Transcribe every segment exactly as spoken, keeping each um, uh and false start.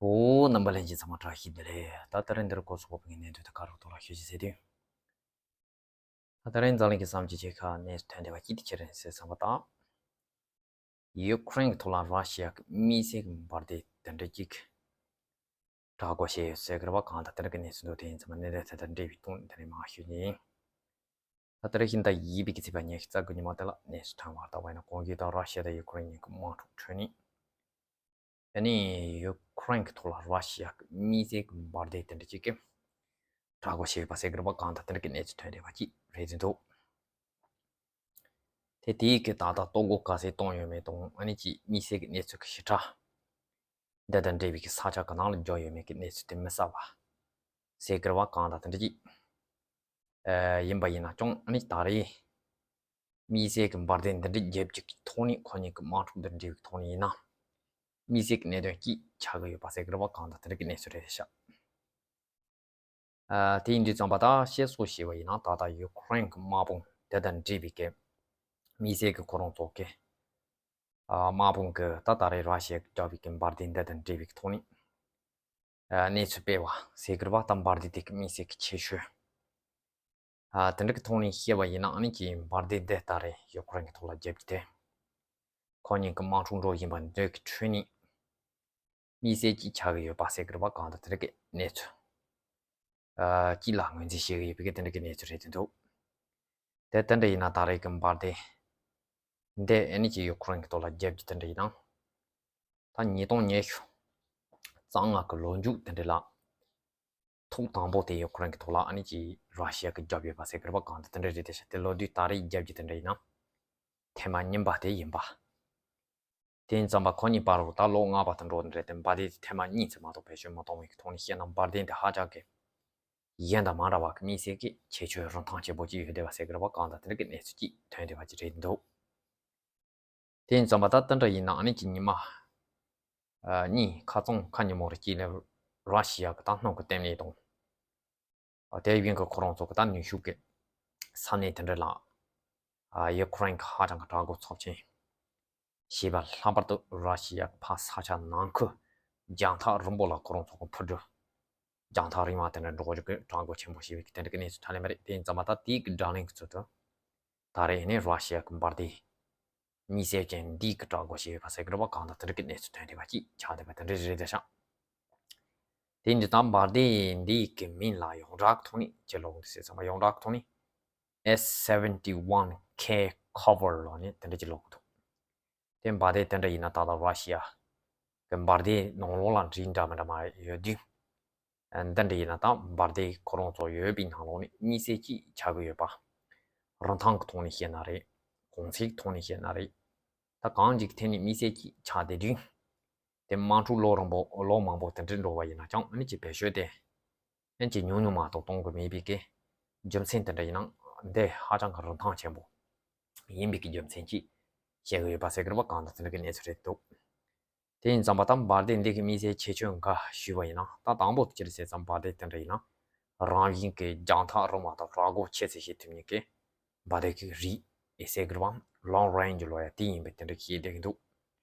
འོ། རྣམ་པ་ལྷན་རྒྱས་ཚང་མ་བཀྲ་ཤིས་བདེ་ལེགས། ད་ད་རིང་འདིར་གོ་སོགས་པའི་གནད་དོན་དེ་ག་རུ་ཐོག་ལ་ཞུ་ཞིག་ཟེར་དུས། ད་ད་རིང་འཛམ་གླིང་གི་བསམ་སྤྱོད་ཆེ་ཁག་གནས་ཐོན་བསྡད་པ་ཅི་སྟེ་ཁྱེད་རང་ཟེར་བསམ་པ་དང་། ཡུ་ཁུ་རེན་གྱི་ཐོག་ལ་ར་ཤི་ཡ་གི་དམིགས་བསལ་གྱི་འབར་མདེལ་དེ་འདྲ་ཅིག་དྲག་རྒོལ་བྱས་ཡོད་ཟེར་གི་རེད་པ། གང་ལྟར་དེ་འདྲ་གི་གནས་ཚུལ་འདུག་དེ་ཡིན་ཙང་གནད་དོན་དེ་དང་འབྲེལ་བའི་ཐོག་དེ་རིང་མར་ཞུ་ནི་ཡིན། ད་ལྟ་རེ་བཞིན་ད་ཡིན་པའི་གི་ཚེས་པ་ཉི་ཤུ་རྩ་དགུ་ཉིན་མ་དེ་ལ་གནས་ཚུལ་ཐོན་བར་ད་བས་ན་གོང་གི་དང་ར་ཤི་ཡ་དང་ཡུ་ཁུ་རེན་གཉིས་ཀྱི་དམག་འཁྲུག་འཕྲོས་ནས། ཨ་ནི་ཡུ་ཁུ་རེན་གྱི་ཐོག་ལ་ར་ཤི་ཡ་གི་དམིགས་བསལ་གྱི་འབར་མདེལ་དེ་འདྲ་ཅིག་གི་དྲག་རྒོལ་བྱས་ཡོད་པ་ཟེར་གི་རེད་པ། གང་ལྟར་དེ་འདྲ་གི་གནས་ཚུལ་ཐོན་བསྡད་པ་ཅིག་རེད་འདུག་དེ་དེའི་གི་ད་ལྟ་གཏོར་རྒོལ་ག་ཚད་བཏང་ཡོད་མེད་དང་ཨ་ནི་ཅིག་དམིགས་བསལ་གྱི་གནས་ཚུལ་གྱི་ཞིབ་ཕྲ། འདི་དང་འབྲེལ་བའི་གི་ས་ཆ་ག་ནང་ལ་འབྱོར་ཡོད་མེད་ཀྱི་གནས་ཚུལ་དེ་མི་གསལ་བ་ཟེར་གི་རེད་པ། གང་ལྟར་དེ་འདྲ་ཅིག་ཨ། ཡིན་པ་ཡིན་ན་ཀྱང་ཨ་ནི་ད་རེས་དམིགས་བསལ་གྱི་འབར་མདེལ་འདི་འདྲ་བརྒྱབ་ཅིག་གི་ཐོག་ནས་ཁོ་གཉིས་ཀྱི་དམག་འཁྲུག་འདི་འབྲེལ་བའི་ཐོག་ནས་ཡིན་ན། དམིགས་བསལ་གྱི་གནད་དོན་གཅིག་ཆགས་ཀྱི་ཡོད་པ་ཟེར་གི་རེད་པ། གང་ལྟར་དེ་འདྲ་གི་གནས་ཚུལ་རེད་ཤག་ཨ། དེ་ཡིན་དུས་ཙམ་པ་ད་བཤད་སྲོལ་བྱས་པ་ཡིན་ན་ད་ལྟ་ཡུ་ཁུ་རེན་གྱི་དམག་དཔུང་དེ་དང་འབྲེལ་བའི་གི་དམིགས་བསལ་གྱི་ཁོ་རང་ཚོ་གི་ཨ། དམག་དཔུང་གི་ད་ད་རེས་ར་ཤི་ཡ་གི་བརྒྱབ་པའི་གི་འབར་མདེལ་འདི་དང་འབྲེལ་བའི་གི་ཐོག་ནས། ཨ། གནས་ཚུལ་སྤེལ་བ་ཟེར་གི་རེད་པ། ད་འབར་མདེལ་དེ་གི་དམིགས་བསལ་གྱི་ཁྱད་ཆོས། ཨ། དེ་འདྲ་གི་ཐོག་ནས་བཤད་པ་ཡིན་ན་ཨ་ནི་ཀྱི་འབར་མདེལ་འདི་ད་རེས་ཡུ་ཁུ་རེན་གྱི་ཐོག་ལ་བརྒྱབ་རྒྱུ་དེ། ཁོ་གཉིས་ཀྱི་དམག་འཁྲུག་འགྲོ་བཞིན་པ་འདི་གི་ཁྲོད་ནས། དམིགས་བསལ་གྱི་ཆགས་ཀྱི་ཡོད་པ་ཟེར་གི་རེད་པ། གང་ལྟར་དེ་འདྲ་གི་གནས་ཚུལ། ཨ། གཅིག་ལ་ངོས་འཛིན་བྱེད་ཀྱི་ཡོད་པའི་གི་དེ་འདྲ་གི་གནས་ཚུལ་རེད་འདུག་དེ་དེ་འདྲ་ཡིན་ན་ད་རེས་ཀྱི་འབར་མདེལ་འདི་ཨ་ནི་ཀྱི་ཡུ་ཁུ་རེན་གྱི་ཐོག་ལ་བརྒྱབ་རྒྱུ་དེ་འདྲ་ཡིན་ན། ད་ཉིས་སྟོང་ཉི་ཤུ་རྩ་ལྔ་གི་ལོ་མཇུག་དེ་འདྲ་ལ། ཐོག་དང་པོ་དེ་ཡུ་ཁུ་རེན་གྱི་ཐོག་ལ་ཨ་ནི་ཀྱི་ར་ཤི་ཡ་གི་བརྒྱབ་ཡོད་པ་ཟེར་གི་རེད་པ། གང་ལྟར་དེ་འདྲ་རེད་དེ་ཤག་དེ་ལོ་དུས་ད་རེས་བརྒྱབ་རྒྱུ་དེ་འདྲ་ཡིན་ན། ཐེངས་མ་གཉིས་པ་དེ་ཡིན་པ། དེ་ཡིན་ཙམ་པ་ཁོ་གཉིས་བར་དུ་ད་ལོ་ལྔ་པ་དང་འགྲོ་འདྲ་དེ་འབར་མདེལ་དེ་ཐེངས་མ་གཉིས་ཙམ་མ་གཏོགས་བེད་སྤྱོད་མ་གཏོང་བའི་གི་ཐོག་ནས་བཤད་ན་འབར་མདེལ་དེ་ཧ་ཅང་གི་གཞན་དང་མ་འདྲ་བ་གི་དམིགས་བསལ་གྱི་ཁྱད་ཆོས་རིན་ཐང་ཆེན་པོ་ཅིག་ཡོད་བསྡད་པ་ཟེར་གི་རེད་པ། གང་ལྟར་དེ་འདྲ་གི་གནས་ཚུལ་ཅིག་ཐོན་བསྡད་པ་ཅིག་རེད་འདུག་དེ་ཡིན་ཙམ་པ་ད་དེ་འདྲ་ཡིན་ན་ཨ་ནི་ཀྱི་ཉི་མ། ཨ། གཉིས་ཁ་རྩང་ཁ་ཉིན་མོ་རེ་གཅིག་ལ་ར་ཤི་ཡ་གི་ད་སྣུམ་གི་བརྟན་ལྷིང་དང་། ཨ། དེ་བཞིན་གི་ཁོ་རང་ཚོ་གི་ད་ནུས་ཤུགས་ཀྱི་ས་གནས་དེ་འདྲ་ལ། ཨ། ཡུ་ཁུ་རེན་གྱི་ཧ་ཅང་གི་དྲག་རྒོལ་ཚབས་ཆེན་བྱས་པ། ལྷག་པར་དུ་ར་ཤི་ཡ་གི་ཕར་ས་ཆ་ནང་ཁུལ་རྒྱང་ཐག་རིང་པོ་ལ་ཁོ་རང་ཚོ་གི་འཕུར་གྲུ་རྒྱང་ཐག་རིང་བ་དེ་འདྲ་འགྲོ་རྒྱུ་གི་དྲག་རྒོལ་ཆེན་པོ་བྱས་པའི་གི་དེ་འདྲ་གི་གནས་ཚུལ་ཐོན་ལེ་མ་རེད། དེ་ཡིན་ཙམ་པ་ད་དེའི་གི་བགྲོ་གླེང་གི་ཚུལ་དུ། ད་རེས་ནས་ར་ཤི་ཡ་གི་འབར་མདེལ་དམིགས་བསལ་ཅན་འདིའི་གི་དྲག་རྒོལ་བྱས་ཡོད་པ་ཟེར་གི་རེད་པ། གང་ལྟར་དེ་འདྲ་གི་གནས་ཚུལ་ཐོན་བསྡད་པ་ཅིག་ཆགས་བསྡད་པ་དེ་འདྲ་རེད་ཤག་དེ་འདི་ལྟར་འབར་མདེལ་འདིའི་གི་མིང་ལ་ཡོངས་གྲགས་ཐོག་ནས་ཅི་ལབ་འདུག་ཟེར་ཙམ་པ་ཡོངས་གྲགས་ཐོག་ནས་S seventy-one K Cobra ལབ་ནས་དེ་འདྲ་ཅིག་ལབ་གི་འདུག་དེ་འབར་མདེལ་དེ་འདྲ་ཡིན་ན་ད་ལྟ་ར་ཤི་ཡ་གི་འབར་མདེལ་ནང་ལོགས་ལ་འདྲེས་འདྲ་མི་འདྲ་མ་ཡོད་དུས། འདི་འདྲ་ཡིན་ན་ད་འབར་མདེལ་ཁོ་རང་ཚོ་ཡོད་པའི་ནང་ལོགས་ནས་དམིགས་བསལ་གྱིས་ཆགས་ཀྱི་ཡོད་པ། རིན་ཐང་གི་ཐོག་ནས་བཤད་ན་རེད། གོང་ཚད་ཀྱི་ཐོག་ནས་བཤད་ན་རེད། ད་གང་ཅིག་ཐད་ནས་དམིགས་བསལ་གྱིས་ཆགས་བསྡད་དུས། དེ་དམག་འཁྲུག་ལོ་རིང་པོ་ལོ་མང་པོ་དེ་འདྲ་འགྲོ་བ་ཡིན་ན་ཀྱང་ཨ་ནི་ཀྱི་བེད་སྤྱོད་དེ། ཨ་ནི་ཀྱི་ཉུང་ཉུང་མ་གཏོགས་གཏོང་གི་མེད་པའི་གི་རྒྱུ་མཚན་དེ་འདྲ་ཡིན་ན་འདི་ཧ་ཅང་གི་རིན་ཐང་ཆེན་པོ་ཡིན་པའི་གི་རྒྱུ་མཚན་གྱིས་བཤད་གི་ཡོད་པ་ཟེར་གི་རེད་པ། གང་ལྟར་དེ་འདྲ་གི་གནས་ཚུལ་རེད་འདུག་དེ་ཡིན་ཙམ་པ་ད་འབར་མདེལ་འདི་གི་དམིགས་བསལ་ཁྱད་ཆོས་འགའ་ཞུས་པ་ཡིན་ན། ད་དང་པོ་དེ་ཅི་རེད་ཟེར་ཙམ་འབར་མདེལ་དེ་འདྲ་ཡིན་ན་རང་བཞིན་གྱི་རྒྱང་ཐག་རིང་བ་དང་དྲག་རྒོལ་ཆེ་ཙམ་བྱེད་ཐུབ་མཁན་གྱི་འབར་མདེལ་གྱི་རིགས་ཨེ་ཟེར་གི་རེད་པ། Long Range ལབ་ཡ་དེ་ཡིན་པའི་དེ་འདྲ་བཤད་བསྡད་ཀྱི་འདུག་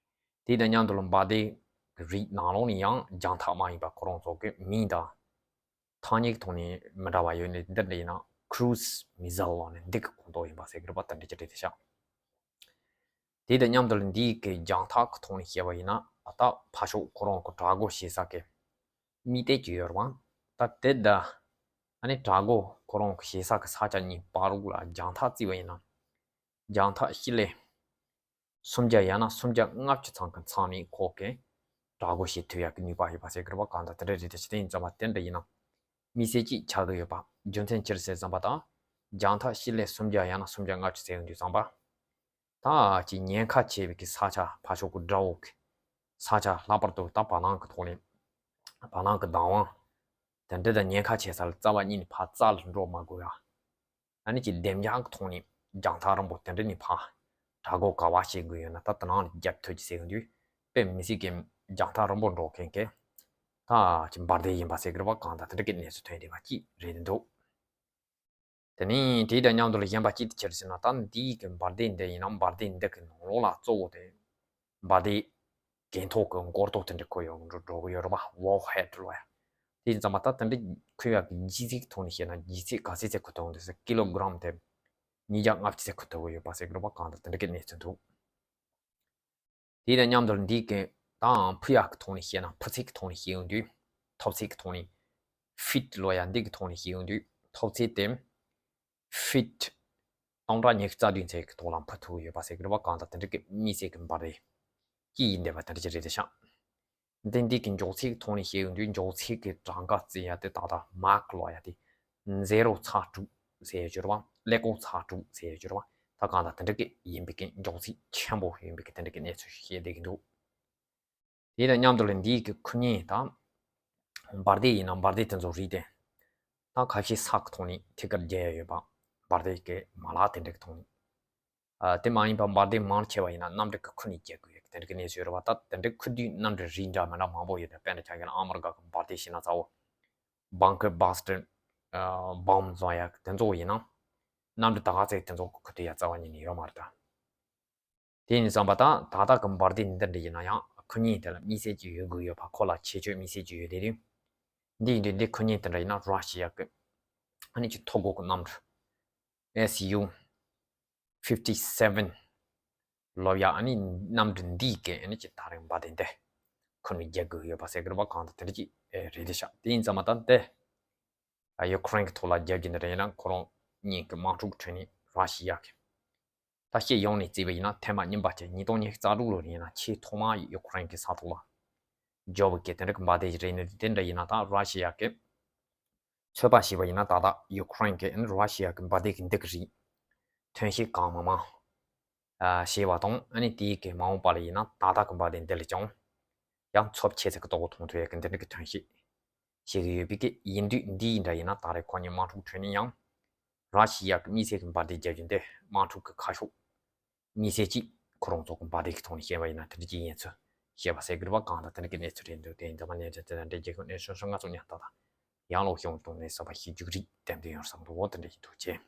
དེ་དང་མཉམ་དུ་ལ་འབར་མདེལ་གྱི་རིགས་ནང་ལོགས་ནས་ཡང་རྒྱང་ཐག་མ་ཡིན་པ་ཁོ་རང་ཚོ་གི་མིང་དང་ཐ་སྙད་ཀྱི་ཐོག་ནས་མི་འདྲ་བ་ཡོད་ནས་འདི་འདྲ་ཡིན་ན་Cruise Missile ལབ་ནས་འདི་གི་ཁོངས་གཏོགས་ཡིན་པ་ཟེར་གི་རེད་པ། དེ་འདྲ་ཅིག་རེད་དེ་ཤག་དེ་དང་མཉམ་དུ་ལ་འདིའི་གི་རྒྱང་ཐག་གི་ཐོག་ནས་བཤད་པ་ཡིན་ན་ཨ་ད་ཕར་ཕྱོགས་ཁོ་རང་གི་དྲག་རྒོལ་བྱེད་ས་གི་དམིགས་གཏད་ཅིག་ཡོད་རེད་པ། ད་དེ་ད་ཨ་ནི་དྲག་རྒོལ་ཁོ་རང་གི་བྱེད་ས་གི་ས་ཆ་གཉིས་བར་དུ་ལ་རྒྱང་ཐག་བརྩིས་པ་ཡིན་ན་རྒྱང་ཐག་སྤྱི་ལེ་སུམ་བརྒྱ་ཡང་ན་སུམ་བརྒྱ་ལྔ་བཅུ་ཙམ་གི་མཚམས་ནས་ཁོ་གི་དྲག་རྒོལ་བྱེད་ཐུབ་ཡག་གི་ནུས་པ་ཡོད་པ་ཟེར་གི་རེད་པ། གང་ལྟར་དེ་འདྲ་རེད་དེ་ཤག་དེ་ཡིན་ཙམ་པ་དེ་འདྲ་ཡིན་ན་དམིགས་བསལ་གྱིས་ཆགས་ཀྱི་ཡོད་པ། རྒྱུ་མཚན་ཅི་རེད་ཟེར་ཙམ་པ་དང་རྒྱང་ཐག་སྤྱི་ལེ་སུམ་བརྒྱ་ཡང་ན་སུམ་བརྒྱ་ལྔ་བཅུ་ཟེར་ཡོང་དུས་ཙམ་པ། ད་ཅིག་ཉེན་ཁ་ཆེ་བའི་གི་ས་ཆ་ཕར་ཕྱོགས་གི་དགྲ་བོ་གི་ས་ཆ་ལྷག་པར་དུ་ད་བར་སྣང་གི་ཐོག་ནས་བར་སྣང་གི་བདག་དབང་དེ་འདྲ་དང་ཉེན་ཁ་ཆེ་ས་ལ་རྩ་བ་ཉིད་ནས་ཕར་རྩ་ལ་འགྲོ་མ་དགོས་ཡ། ཨ་ནི་ཀྱི་བདེ་འཇགས་ཀྱི་ཐོག་ནས་རྒྱང་ཐག་རིང་པོ་དེ་འདྲ་ནས་ཕར་དྲག་རྒོལ་ག་བ་བྱེད་དགོས་ཡོད་ན་ད་དེ་ནང་ལ་རྒྱབ་ཐུབ་ཀྱི་ཟེར་གི་འདུག་དཔེ་མི་སྲིད་ཀྱི་རྒྱང་ཐག་རིང་པོ་འགྲོ་མཁན་གྱི་ད་ཀྱི་འབར་མདེལ་ཡིན་པ་ཟེར་གི་རེད་པ། གང་ལྟར་དེ་འདྲ་གི་གནས་ཚུལ་ཐོན་བསྡད་པ་ཅིག་རེད་འདུག་དེ་ནས་དེ་དང་མཉམ་དུ་ལ་གཞན་པ་ཅིག་དེ་ཅི་རེད་ཟེར་ན་ད་འདིའི་གི་འབར་མདེལ་འདི་ཡིན་ན་འབར་མདེལ་འདི་གི་ནང་ལོགས་ལ་གཙོ་བོ་དེ་འབར་མདེལ་ གན་ཐོག་གི་མགོ་ཐོག་དེ་འདྲ་ཁུར་ཡོང་འགྲོ་འགྲོ་གི་ཡོད་རེད་པ། Warhead ལབ་ཡ། དེ་ཡིན་ཙང་མ་ད་དེ་འདྲ་ཁུར་ཡག་གི་ལྗིད་ཚད་ཀྱི་ཐོག་ནས་བཤད་ན་ལྗིད་ཚད་ག་ཚད་ཚད་ཁུར་ཐུབ་འདུག་ཟེར། ཀི་ལོ་གྲམ་དེ་ཉིས་བརྒྱ་ལྔ་བཅུ་ཚད་ཁུར་ཐུབ་ཀྱི་ཡོད་པ་ཟེར་གི་རེད་པ། གང་ལྟར་དེ་འདྲ་གི་གནས་ཚུལ་འདུག་དེ་དང་མཉམ་དུ་འདི་གི་དང་ཕུ་ཡག་གི་ཐོག་ནས་བཤད་ན། ཕུ་ཚད་ཀྱི་ཐོག་ནས་བཤད་ཡོང་དུས། ཐོབ་ཚད་ཀྱི་ཐོག་ནས་ཕིཊ་ལབ་ཡ་འདི་གི་ཐོག་ནས་བཤད་ཡོང་དུས། ཐོབ་ཚད་དེ་ཕིཊ་སྟོང་ཕྲག་ཉི་ཤུ་རྩ་བདུན་ཚད་ཀྱི་ཐོག་ལ་འཕུར་ཐུབ་ཀྱི་ཡོད་པ་ཟེར་གི་རེད་པ། གང་ལྟར་དེ་འདྲ་གི་དམིགས་བསལ་གྱི་འབར་མདེལ་ཅིག་ཡིན་བསྡད་པ་དེ་འདྲ་ཅིག་རེད་དེ་ཤག་འདི་འདི་གི་མགྱོགས་ཚད་ཀྱི་ཐོག་ནས་བཤད་ཡོང་དུས། མགྱོགས་ཚད་ཀྱི་གྲངས་ཀ་བརྩི་ཡ་དེ་ཏག་ཏག་མཱག་ལབ་ཡ་དེ་ཛེ་རོ་ཚེག་དྲུག་ཟེར་ཡ་ཅིག་ཡོད་རེད་པ། ཀླད་ཀོར་ཚེག་དྲུག་ཟེར་ཡ་ཅིག་ཡོད་རེད་པ། ད་གང་ལྟར་དེ་འདྲ་གི་ཡིན་པའི་གི་མགྱོགས་ཚད་ཆེན་པོ་ཡིན་པའི་གི་དེ་འདྲ་གི་གནས་ཚུལ་ཞིག་བཤད་བསྡད་ཀྱི་འདུག་དེ་དང་མཉམ་དུ་ལ་འདིའི་གི་ཁུ་ཉིན་དང་འབར་མདེལ་ཡིན་ན་འབར་མདེལ་དེ་ཚོ་རིགས་དེ་ད་ཁ་ཤས་ས་གི་ཐོག་ནས་ཐད་ཀར་རྒྱག་ཡ་ཡོད་པ། འབར་མདེལ་གི་མ་ལག་དེ་འདྲ་གི་ཐོག་ནས། ཨ། དེ་མ་ཡིན་པ་འབར་མདེལ་མང་ཆེ་བ་ཡིན་ན་གནམ་གྲུ་གི་ཁུ་ནས་རྒྱག་དགོས་ཡ་གི་དེ་འདྲ་གི་གནས་ཚུལ་ཡོད་རེད་པ། ད་དེ་འདྲ་ཁུ་དུས་གནམ་གྲུ་རིགས་འདྲ་མི་འདྲ་མང་པོ་ཡོད་རེད། དཔེར་ན་ཆ་བཞག་ན་ཨ་མི་རི་ཀ་གི་འབར་མདེལ་བྱས་ན་གཙོ་བོ་བང་ཀར་བྷ་སི་ཊར་བྷོམ་བཟོ་ཡ་དེ་ཚོ་ཡིན་ན། གནམ་གྲུ་ད་ག་ཚད་དེ་ཚོ་ཁུ་ཐུབ་ཡ་རྩ་བ་ཉིད་ནས་ཡོད་མ་རེད་ད། དེ་ཡིན་བསམ་པ་དང་། ད་ལྟ་གི་འབར་མདེལ་འདི་འདྲ་ཡིན་ན་ཡང་ཁུ་ཉིན་དེ་ལ་དམིགས་བསལ་གྱི་ཡོད་དགོས་ཡོད་པ། ཁོ་ལ་ཁྱད་ཆོས་དམིགས་བསལ་གྱི་ཡོད་དེ་རེད། འདི་ཡིན་དུས་འདི་ཁུ་ཉིན་དེ་འདྲ་ཡིན་ན་ར་ཤི་ཡ་གི་ཨ་ནི་ཅིག་མཐོ་སྒོ་གི་གནམ་གྲུ་S U fifty seven ལབ་ཡ་ཨ་ནི་གནམ་གྲུ་འདིའི་གི་ཨ་ནི་ཅིག་ད་རེས་འབར་མདེལ་འདི་ཁུ་ནས་རྒྱག་དགོས་ཡོད་པ་ཟེར་གི་རེད་པ། གང་ལྟར་དེ་འདྲ་ཅིག་རེད་དེ་ཤག་དེ་ཡིན་ཙང་མ་ད་འདི་ཡུ་ཁུ་རེན་གི་ཐོག་ལ་རྒྱག་རྒྱུ་འདི་འདྲ་ཡིན་ན་ཁོ་རང་གཉིས་ཀྱི་དམག་འཁྲུག་ཁྲོད་ནས་ར་ཤི་ཡ་གི། ད་སྤྱི་ཡོངས་ནས་བརྩིས་པ་ཡིན་ན་ཐེངས་མ་གཉིས་པ་བྱས། ཉིས་སྟོང་ཉི་ཤུ་རྩ་དྲུག་ལོ་ཡིན་ན་ཆེས་ཐོག་མ་ཡུ་ཁུ་རེན་གྱི་ས་ཐོག་ལ་འབྱོར་བའི་གི་དེ་འདྲ་གི་འབར་མདེལ་ཞིག་རེད། ནི་དེ་འདྲ་ཡིན་ན་ད་ར་ཤི་ཡ་གི་ཚོད་དཔག་བྱས་པ་ཡིན་ན། ད་ལྟ་ཡུ་ཁུ་རེན་གྱི་ཨ་ནི་ར་ཤི་ཡ་གི་འབར་མདེལ་གྱི་འདི་གི་རིགས་ཐོན་སྐྱེད་གང་མང་མང་ཨ་བྱས་པ་དང་། ཨ་ནི་དེའི་གི་མ་འོངས་པ་ལ་ཡིན་ན་ད་ལྟ་གི་འབར་མདེལ་འདི་ལས་ཀྱང་ཡང་ཚབས་ཆེ་ཙམ་གྱི་ལྟོ་གོས་མཐོང་ཐུབ་ཡ་གི་འདི་འདྲ་གི་ཐོན་སྐྱེད་བྱེད་ཀྱི་ཡོད་པའི་གི། ཡིན་དུས་འདི་ཡིན་འདྲ་ཡིན་ན་ད་རེས་ཁོ་གཉིས་དམག་འཁྲུག་ཁྲོད་ནས་ཡང་ར་ཤི་ཡ་གི་དམིགས་བསལ་གྱི་འབར་མདེལ་རྒྱག་རྒྱུ་འདི་དམག་འཁྲུག་གི་ཁ་ཕྱོགས་དམིགས་བསལ་གྱིས་ཁོ་རང་ཚོ་གི་འབར་མདེལ་གྱི་ཐོག་ནས་བཤད་པ་ཡིན་ན་དེ་འདྲ་ཅིག་ཡིན་ཚུལ་བཤད་པ་ཟེར་གི་རེད་པ། གང་ལྟར་དེ་འདྲ་གི་གནས་ཚུལ་རེད་འདུག་དེ་ཡིན་ཙང་མ་གནས་ཚུལ་དེ་འདྲ་འདྲ་རྒྱལ་ཁབ་གནས་ཚུལ་ང་ཚོ་ཉན་ད་ད་ཡང་ལོག་ཤོང་དུ་ནས་ས་པ་ཞིག་རྒྱུགས་རིགས་ཏན་ཏན་ཡོང་བསམ་འདུག་འོ་དེ་འདྲ་ཡིན་འདུག་ཅེས།